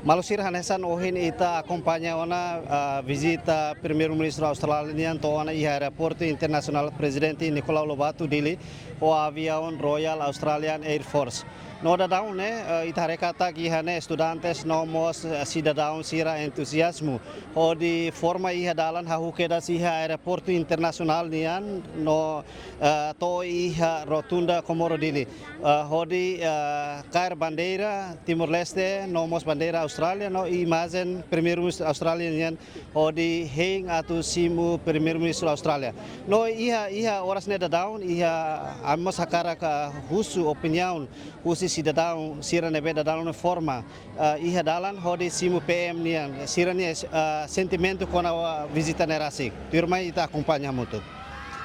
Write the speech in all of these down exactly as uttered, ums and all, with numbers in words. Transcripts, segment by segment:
Maluk sira, hanesan ohin ita akompaña ona, ah, vizita Primeiru-Ministru Austrália nian to'o ona iha Aeroportu Internasionál Prezidente Nicolau Lobato Dili, ho aviaun Royal Australian Air Force. No daudaun ne'e, eh, ita haree katak iha ne'e estudantes no mós, eh, sidadaun sira entuziazmu hodi forma iha dalan hahú kedas iha Aeroportu Internasionál nian no, eh, to'o iha Rotunda Comoro Dili. Eh, hodi, eh, kaer bandeira Timor-Leste no mós bandeira Austrália no imajen Primeiru-Ministru Austrália nian hodi hein atu simu Primeiru-Ministru Austrália. No iha, iha oras ne'e daudaun, iha ami mós hakarak, ah, husu opiniaun husi sidadaun sira ne'ebé daudaun ne'e forma, ah, iha dalan hodi simu P M nian. Sira-nia, ah, sentimentu kona-ba vizita ne'e rasik. Tuirmai ita akompaña hamutuk.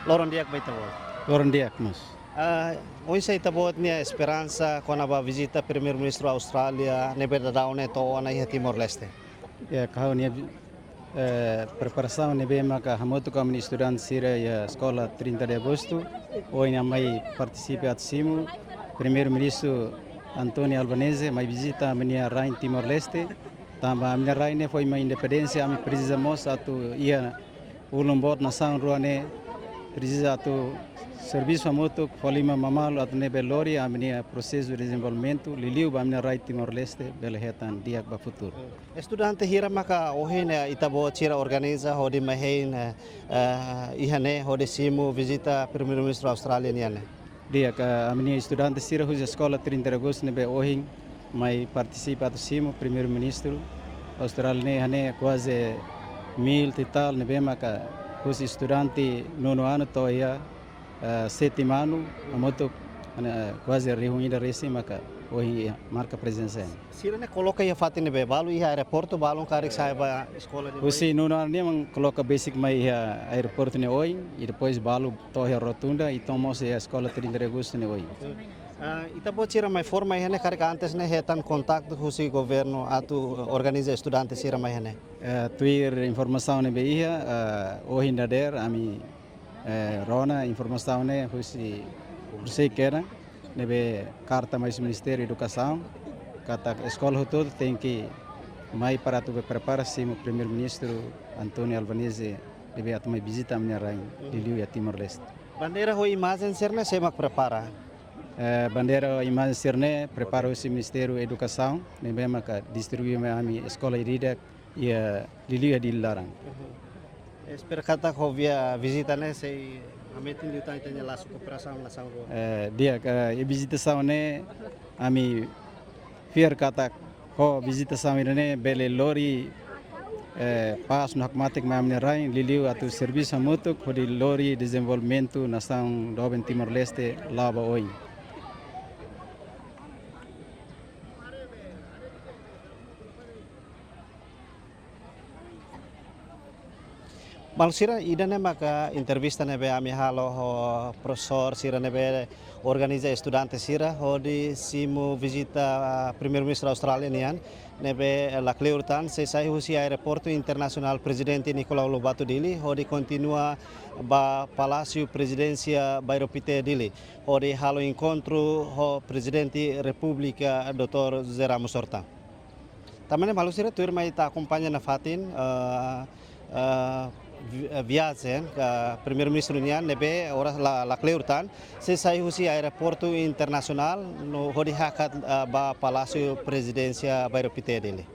Loron di'ak ba ita-boot. Loron di'ak mós. Ah, oinsá ita-boot nia esperansa kona-ba vizita Primeiru-Ministru Austrália ne'ebé daudaun ne'e to'o ona iha Timor-Leste? Ya, ha'u-nia, eh, preparasaun ne'ebé maka hamutuk ho ami-nia estudante sira iha Eskola trinta de Agosto, ohin ami mai partisipa atu simu Primeiru-Ministru António Albanese mai vizita ami-nia rain Timor-Leste. Tanba ami-nia rain ne'e foin mai independénsia, ami presiza mós atu iha ulun boot nasaun rua ne'e presiza atu servisu hamutuk fó liman ba malu atu nune'e bele lori ami-nia prosesu dezenvolvimentu, liuliu ba ami-nia rain Timor-Leste bele hetan di'ak ba futuru. Estudante hira maka ohin ne'e ita-boot sira organiza hodi mai hein, eh, eh, iha ne'e hodi simu vizita Primeiru-Ministru Austrália nian ne'e? Di'ak, ami-nia estudante sira husi Eskola trinta de Agosto ne'ebé ohin mai partisipa atu simu Primeiru-Ministru Austrália ne'e, iha ne'e kuaze mil e tal ne'ebé maka husi estudante nono anu to'o iha, eh, sétimu anu, hamutuk, eh, kuaze rihun ida resin maka ohin iha marka prezensa. Sira-ne'e koloka iha fatin ne'ebé? Balu iha aeroportu, balu karik sa'e ba eskola ne'e? Husi nono anu nian mak koloka besik mai iha aeroportu ne'e oin, i depois balu to'o iha rotunda, i to'o mós iha Eskola trinta de Agosto ne'e oin. Ah, ita-boot sira mai forma iha ne'e karik antes ne'e hetan kontaktu husi governu atu organiza estudante sira mai iha ne'e? Eh, tuir informasaun ne'ebé iha, eh, ohin dadeer ami, eh, rona informasaun ne'e husi, husi kedan, ne'ebé karta mai husi Ministériu Edukasaun, katak eskola hotu-hotu tenke mai para atu bele prepara simu Primeiru-Ministru António Albanese ne'ebé atu mai vizita ami-nia rain, liuliu iha Timor-Leste. Bandeira ho imajen sira-ne'e sé mak prepara? Eh, bandeira ho imajen sira-ne'e prepara husi Ministériu Edukasaun, ne'ebé maka distribui mai ami eskola ida-idak iha, liuliu iha Dili laran. Espera katak ho via vizita ne'e sei hametin liután ita-nia lasu kooperasaun nasaun rua. Eh, di'ak, eh, iha vizitasaun ne'e ami fiar katak ho vizitasaun ida-ne'e bele lori, eh, pás no hakmatek mai ami-nia rain, liuliu atu servisu hamutuk hodi lori dezenvolvimentu nasaun doben Timor-Leste la'o ba oin. Maluk sira, ida-ne'e maka entrevista ne'ebé ami halo ho profesór sira ne'ebé organiza estudante sira hodi simu vizita, ah, Primeiru-Ministru Austrália nian, ne'ebé lakleur tan sei sai husi Aeroportu Internasionál Prezidente Nicolau Lobato Dili hodi kontinua ba Palásiu Prezidénsia Bairro Pité Dili, hodi halo enkontru ho Prezidente Repúblika doutór José Ramos Horta. Tanba ne'e maluk sira, tuirmai ita akompaña nafatin, eh, eh, vi-, eh, viajen, eh, Primeiru-Ministru nian ne'ebé oras la, lakleur tan, sei sai husi Aeroportu Internasionál no hodi hakat, eh, ba Palásiu Prezidénsia Bairro Pité Dili.